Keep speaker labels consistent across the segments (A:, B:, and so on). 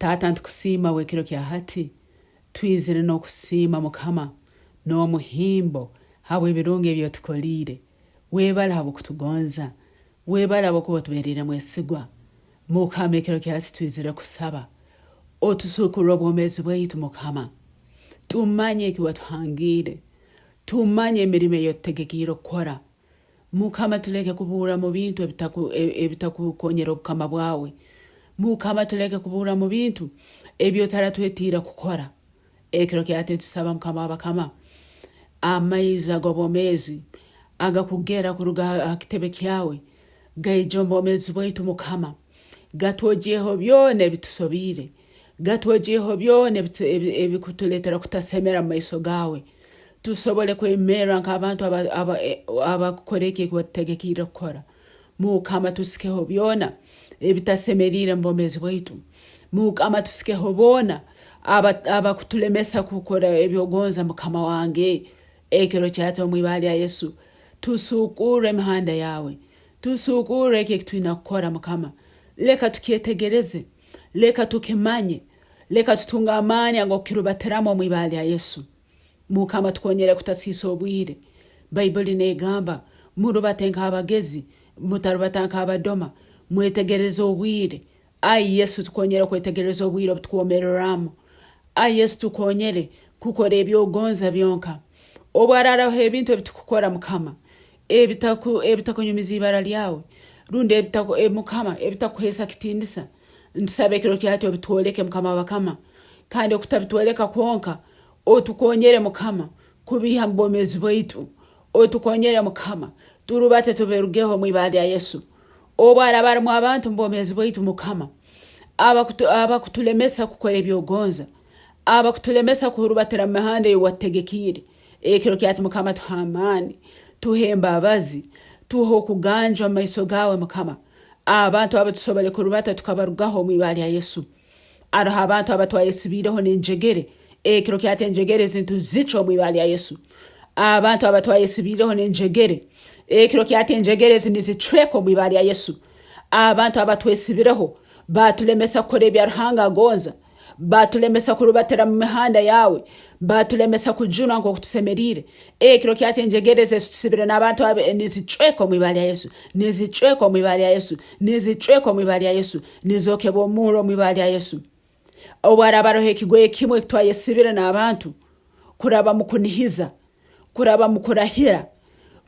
A: Taata nitukusiima habw'ekiro kya hati, twizire n'okusiima Mukama n'omuhimbo habw'ebirungi ebi otukoliire. Webale habw'okutugonza, webale habw'okuba otubeeriire mwesigwa. Mukama ekiro kya hati twizire kusaba otusuukurre obwomeezi bwaitu Mukama. Tumanye eki watuhangiire, tumanye emirimo ei otutegekiire kukora. Mukama tuleke kubuura mu bintu ebitakukonyera obukama bwawe. Mukama tuleke kubuura mu bintu ebyotaratwetiire kukora. Ekiro kyahati nitusaba Mukama w'abakama amaizi ag'obwomeezi agakugera kuruga ha kitebe kyawe gaije omu bwomeezi bwaitu Mukama. Gatwogyeho byona ebitusobiire, gatwogyeho byona ebikutuletera kutasemera mu maiso gawe. Tusobole kwemerra nk'abantu abakukora eki eki watutegekiire kukora. Mukama tusikeho byona ebitasemeriire mu bwomeezi bwaitu. Mukama tusikeho boona abakutulemesa kukora eby'ogonza Mukama wange. Ekiro kyahati omu ibara lya Yesu, tusuukurre emihanda yaawe. Tusuukurre eki eki twina kukora Mukama. Leka tukyetegereze. Leka tukimanye. Leka tutunge amaani ag'okukirubatiramu omu ibara lya Yesu. Mukama tukonyere kutasiisa obwire. Baibuli negamba, Murubate nk'abagezi, mutarubata nk'abadoma, mwetegereze obwire. Ai Yesu tukonyere kwetegereza obwire obutwomereramu. Ai Yesu tukonyere kukora ebyogonza byonka. Obu hararaho ebintu ebitukukora Mukama, ebitakunyumiza ibara lyawe, rundi Mukama ebitakukuheesa kitiinisa, ntusaba ekiro kyahati obitwoleke Mukama w'abakama, kandi okutabitwoleka kwonka, Otukonyere Mukama kubiiha mu bwomeezi bwaitu. Otukonyere Mukama turubate tubirugeho omu ibara lya Yesu. Obu araba arumu abantu mu bwomeezi bwaitu Mukama abakutulemesa kukora ebyogonza, abakutulemesa kurubatira mu mihanda ei watutegekiire, ekiro kyati Mukama tuhe amaani, tuhe embabazi, tuhe okuganjwa mu maiso gaawe Mukama. Abantu abo tusobole kurubata tukabarugaho omu ibara lya Yesu. Haroho abantu abatwayesibiireho n'enjegere, ekiro kyata enjegere ezi nituzicwa omu ibara lya Yesu. Abantu abatwayesibiireho n'enjegere, ekiro kyata enjegere ezi nizicweka omu ibara lya Yesu. Abantu abatwesibireho batulemesa kukora ebya Ruhanga agonza, batulemesa kurubatira mu mihanda yawe, batulemesa kujunwa nk'oku tusemeriire. Ekiro kyata enjegere ezi ezitusibire n'abantu abo nizicweka omu ibara lya Yesu, nizicweka omu ibara lya Yesu, nizicweka omu ibara lya Yesu. Nizokebwa omurro omu ibara lya Yesu. Obu haraaba haroho ekigoye kimu eki twayesibire n'abantu kuraba mu kunihiza, kuraba mu kurahira,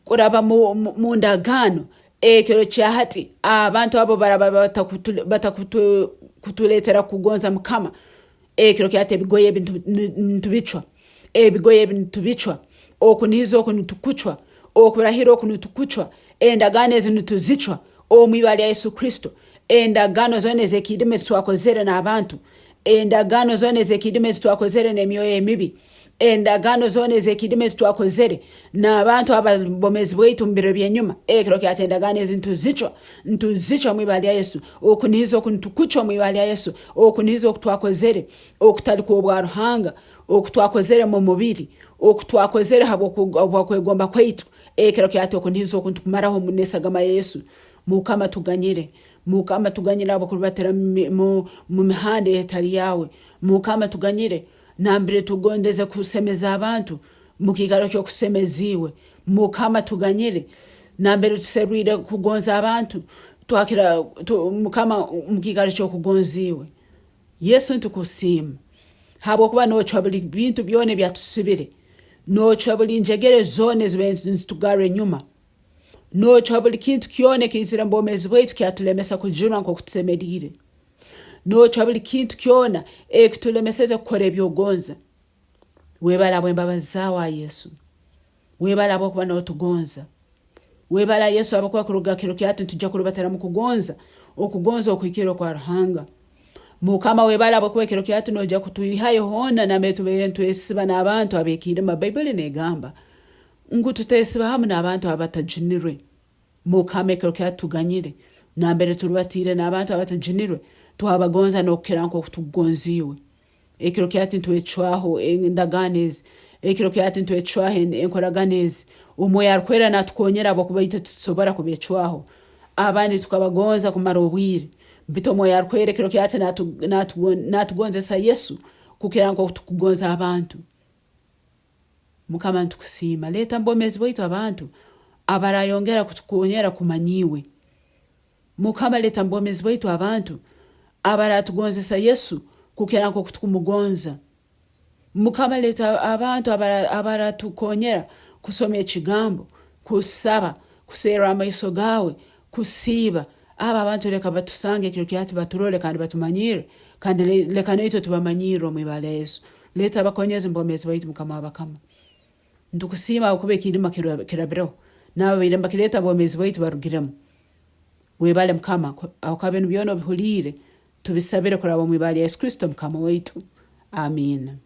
A: kuraba mu ndagaano, ekiro kya hati abantu abo baraba batakutuleetera kugonza Mukama, ekiro kya hati ebigoye ebi nitubicwa, ebigoye ebi nitubicwa, okunihiza oku nitukucwa, okurahira oku nitukucwa, endagaano ezi nituzicwa omu ibara lya Yesu Kristo. Endagaano zoona ez'ekiirima ezi twakozere n'abantu, endagaano zoona ez'ekiirima ezi twakozere n'emyoyo emibi, endagaano zoona ez'ekiirima ezi twakozere n'abantu ab'obwomeezi bwaitu omu biro by'enyuma, ekiro kyata endagaano ezi nituzicwa, nituzicwa omu ibara lya Yesu. Okunihiza oku nitukucwa omu ibara lya Yesu. Okunihiza oku twakozere okutali kw'obwa Ruhanga, oku twakozere mu mubiri, oku twakozere habw'okwegomba kwaitu, ekiro kyata okunihiza oku nitukumaraho n'esagama ya Yesu. Mukama tuganyire. Mukama tuganyire habw'okurubatira mu mihanda eyetali yawe. Mukama tuganyire nambere tugondeze kusemeza abantu mukiikaro ky'okusemeza iwe. Mukama tuganyire nambere tuserwire kugonza abantu twakira Mukama mukiikaro ky'okugonza iwe. Yesu nitukusiima habwokuba nocwa buli bintu byona ebyatusibire, nocwa buli njegere zona ezibaire nizitugarra enyuma. Noocwa buli kintu kyona ekiizire omu bwomeezi bwaitu kyatulemesa kujunwa nk'oku tusemeriire. Noocwa buli kintu kyona ekitulemeseze kukora eby'ogonza. Webale habw'embabazi zaawe ai Yesu. Webale habwokuba n'otugonza. Webale ai Yesu habwokuba kuruga kiro kyahati nitwija kurubatira mu kugonza, okugonza okuhikire okwa Ruhanga. Mukama webale habwokuba ekiro kyahati noija kutwihayo hoona nambere tubaire nitwesiba n'abantu ab'ekiirima. Baibuli n'egamba Ngu tuteesiba hamu n'abantu abatajunirwe. Mukama ekiro kya tutuganyire, nambere turubatiire n'abantu abatajunirwe, twabagonza n'okukira nk'oku tukugonza iwe. Ekiro kya hati nitwecwaho endagaano ezi, ekiro kya hati nitwecwaho enkoragana ezi. Omwoyo Arukwera natukonyera habwokuba itwe titusobora kubecwaho. Abandi tukabagonza kumara obwire, Baitu Omwoyo Arukwera ekiro kya hati natugonzesa Yesu kukira nk'oku tukugonza abantu. Mukama nitukusiima. Leeta mu bwomeezi bwaitu abantu abarayongera kutukonyera kumanya iwe. Mukama leeta mu bwomeezi bwaitu abantu abaratugonzesa Yesu kukira nk'oku tukumugonza. Mukama leeta abantu abaratukonyera kusoma Ekigambo, kusaba, kuserra amaiso gaawe, kusiiba. Abo abantu leka batusange ekiro kya hati baturole kandi batumanyirre kandi leka naitwe tubamanyirre omu ibara lya Yesu. Leeta abakonyezi mu bwomeezi bwaitu Mukama w'abakama. Nitukusiima habwokuba ekiirima kirabireho, n'abo ababaire nibakireeta mu bwomeezi bwaitu barugiremu. Webale Mukama habwokuba binu byona obihuliire, tubisabire kuraba omu ibara lya Yesu Kristo Mukama waitu. Amiina.